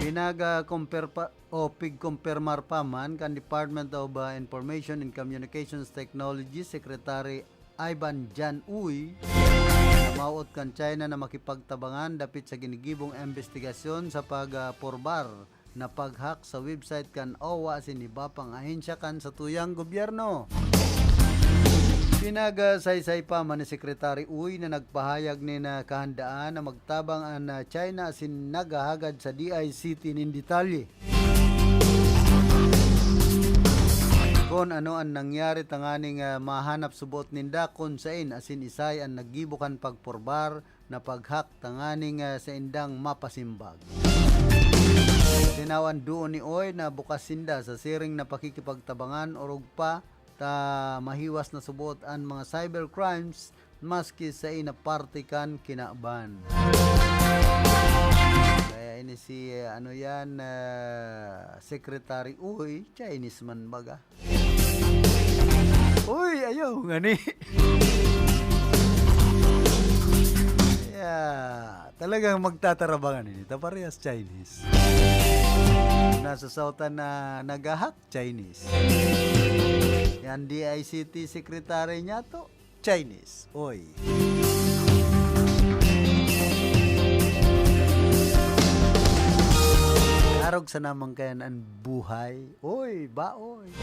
Pinag, ah, compare pa, o pigkumpirmar pa man kan Department of, ah, Information and Communications Technology Secretary Ivan Jan Uy na mawot kan China na makipagtabangan dapit sa ginigibong imbestigasyon sa pag, ah, porbar na pag-hack sa website kan O W A asin iba pang ahensya kan satuyang gobyerno. Pinagasaysay pa man ni Secretary Uy na nagpahayag nin, ah, kahandaan na magtabang an, ah, China asin naghahagad sa D I C T nin detalye kun ano an nangyari tanganing, ah, mahanap subot ninda kun saen asin isay an naggibo kan pagporbar na pag-hack tanganing, ah, saindang mapasimbag. Tinawan duon ni Oy na bukas sinda sa siring na pakikipagtabangan, orog pa ta mahiwas na subot an mga cybercrimes maski sa ina parte kan kinaban. Kaya ini si, ano yan, ah, Secretary Uy, Chinese man baga. Uy, ayaw ngani. Yeah, talagang magtatarabangan ini. Ta parehas Chinese. Nasa sautan na nagahak Chinese. Yan D I C T secretary niya to, Chinese. Oy. Arog sa namang kayan an buhay. Oy, baoy.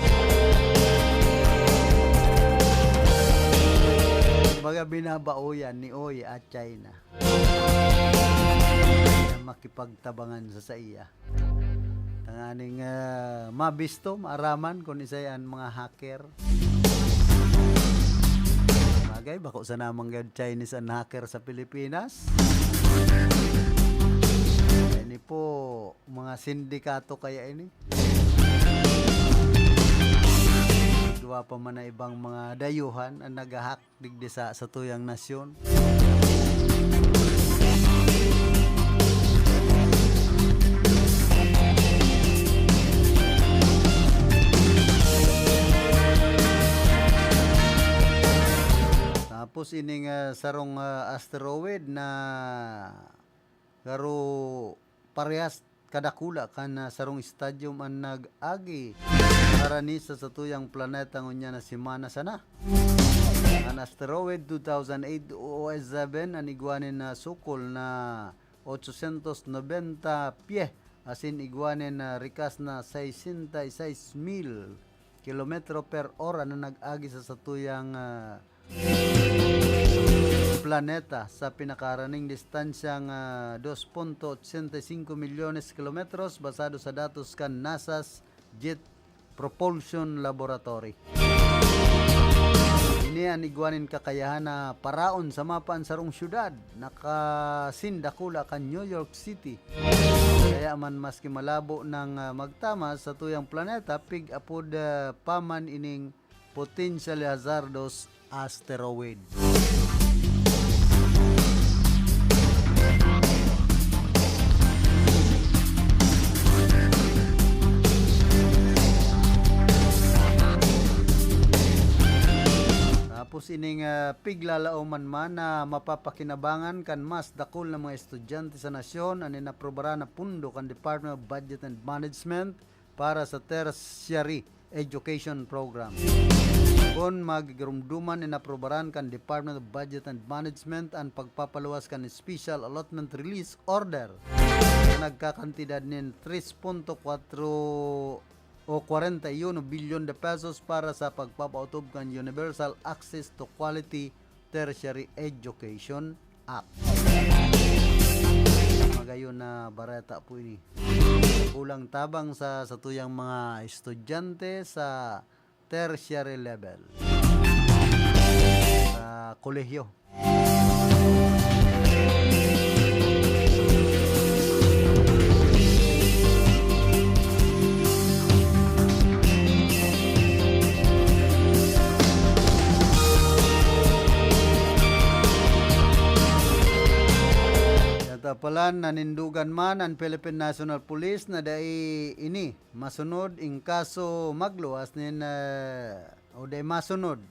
Baga binabaoyan ni Oy at China. Na makipagtabangan sa saiya. Tanganing, ah, mabisto, maaraman kun isay an mga hacker. Bagay, bako sa namang gayod Chinese an hacker sa Pilipinas. Ini po, mga sindikato kaya ini. Duwa pa man na ibang mga dayuhan ang nag-hack digdi sa satuyang nasyon. Tapos ining, ah, sarong, ah, asteroid na garo parehas kadakula kan, ah, sarong stadium an nag-agi harani sa satuyang planeta ngunyan na semana sana. An asteroid two thousand eight O S seven an igwa nin, ah, sukol na ochocientos noventa pye, asin igwa nin, ah, rikas na sesenta y seis mil kilometro per ora na nag-agi sa satuyang, ah, planeta sa pinakaharaning distansyang, ah, dos punto ochenta y cinco milyones kilometros, basado sa datos kan NASA's Jet Propulsion Laboratory. Ini an igwa nin kakayahan na paraon sa mapa an sarong syudad na kasindakula kan New York City. Kaya man, maski malabo nang, ah, magtamas sa tuyang planeta, pig-apod, ah, pa man ining potentially hazardous asteroid. Tapos ining, ah, piglalaoman man na mapapakinabangan kan mas dakul na mga estudyante sa nasyon an inaprubaran na pondo kan Department of Budget and Management para sa tertiary education program. Kun magigiromdoman, inaprubaran kan Department of Budget and Management an pagpapaluwas kan special allotment release order na nagkakantidad nin tres punto kwatro o kwarenta y uno bilyon de pesos para sa pagpapautob kan universal access to quality tertiary education Act. Magayon na bareta po ini. Kulang tabang sa satuyang mga estudyante sa tertiary level, sa kolehiyo. Sa tapalan, nanindugan man an Philippine National Police na dai ini masunod in kaso magluwas nin, ah, o dai masunod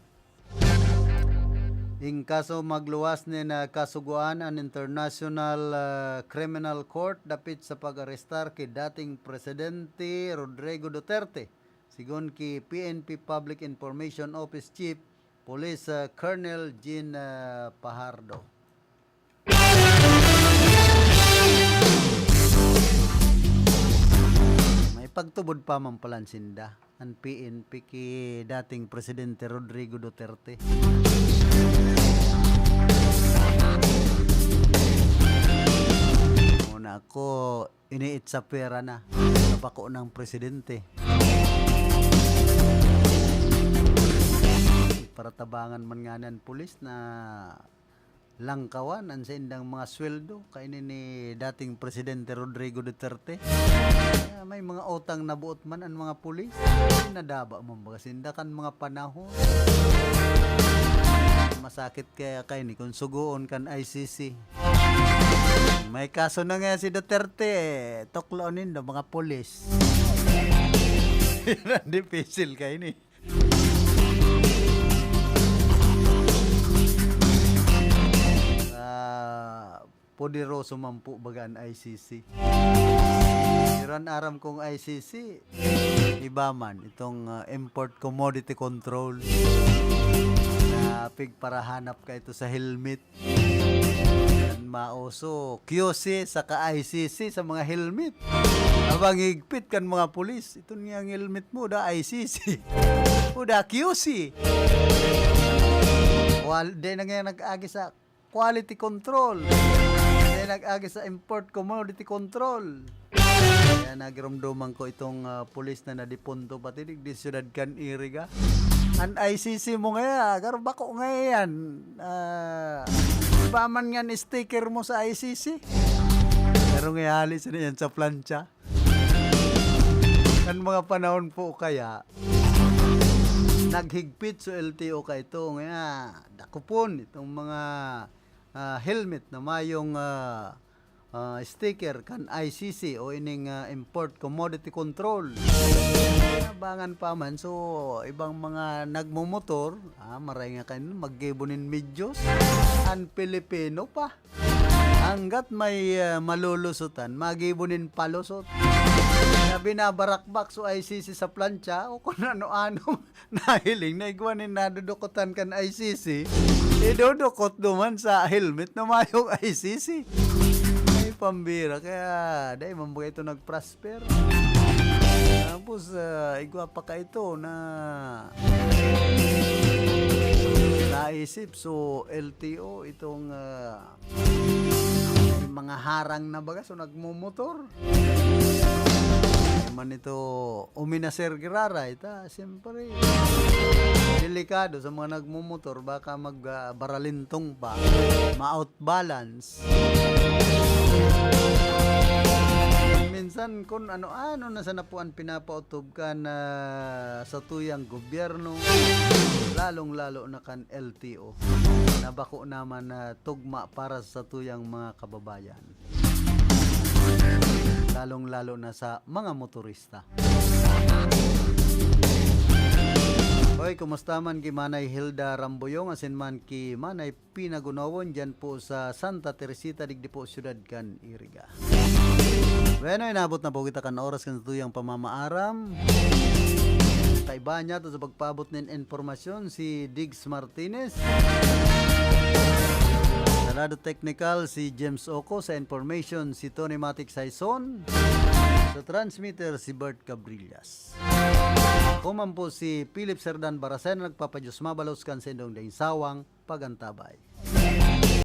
in kaso magluwas nin, ah, kasugoan an International, ah, Criminal Court dapit sa pag-arestar ki dating Presidente Rodrigo Duterte, sigon ki P N P Public Information Office Chief Police, ah, Colonel Jean, ah, Fajardo. May pagtubod pa man palan sinda, an P N P ki dating Presidente Rodrigo Duterte. Muna ako, iniitsapera na sa bako ng presidente. Paratabangan man nga ng pulis na langkawan an saindang mga sweldo, kaini ni dating Presidente Rodrigo Duterte. Kaya may mga utang na buot man an mga pulis. Nadaba man baga sinda kan mga panahon. Masakit kaya kaini kung sugoon kan I C C. May kaso na nga si Duterte, eh. Tuklaon nindo, mga pulis. Dipisil kaini. Ah, poderoso man po baga an I C C. Pero an aram kong I C C, iba man, itong, ah, Import Commodity Control. Na pigparahanap ka ito sa helmet. Yan mauso, Q C saka I C C sa mga helmet. Abang higpit kan mga pulis, ito niya ang helmet mo, da I C C. O da Q C. Wal-, di na nga nag-agi sa quality control. Di nag-agi sa import commodity control. Kaya nagirumduman ko itong, ah, pulis na nadipunto pati digdi siyudad kan Iriga. An I C C mo ngaya, garo bako ngayan. Ah, iba man nga an sticker mo sa I C C. Pero nga hali siya na yan sa plancha. Kan mga panahon po kaya, naghigpit so L T O kaito. Ngaya, dakopon itong mga, ah, helmet na mayong, ah, ah, sticker kan I C C o ining, ah, Import Commodity Control. Nabangan pa man, so, ibang mga nagmomotor, ah, maray nga kan maggibo nin medyos, an Pilipino pa. Hanggat may, ah, malulusotan, magibo nin palusot. Na binabarakbak so I C C sa plancha o kung ano-ano. Nahiling na igwa nin nadudukotan kan I C C, idudukot duman sa helmet na mayong I C C. Ay, pambira. Kaya, dai man ba ito nag-prosper? Tapos, ah, igwa pa ka ito na naisip. So, L T O, itong, ah, May mga harang na baga, so nagmomotor. Ay man ito, uminaser giraray, ta, siyempre, delikado sa mga nagmomotor, baka mag, ah, baralintong pa, ma-out balance. Minsan, kung ano-ano na sana po ang pinapaotob kan, ah, satuyang gobyerno, lalong-lalo na kan L T O, na bako naman na tugma para sa satuyang mga kababayan, lalong-lalo na sa mga motorista. Hoy, kumusta man ki Manay Hilda Ramboyong, asin man ki Manay Pinagunawon, diyan po sa Santa Teresita, digdi po, siyudad kan Iriga. Bueno, inabot na po kita kan oras kan satuyang pamamaaram. Kaiba niya to sa pagpaabot nin impormasyon, si Diggs Martinez. Sa lado technical, si James Oco. Sa information, si Tony Matic Saison. Sa transmitter, si Bert Cabrillas. Ako man po si Philip Serdan Barasay na nagpapadiyos mabalos kan saindong daing sawang pagantabay.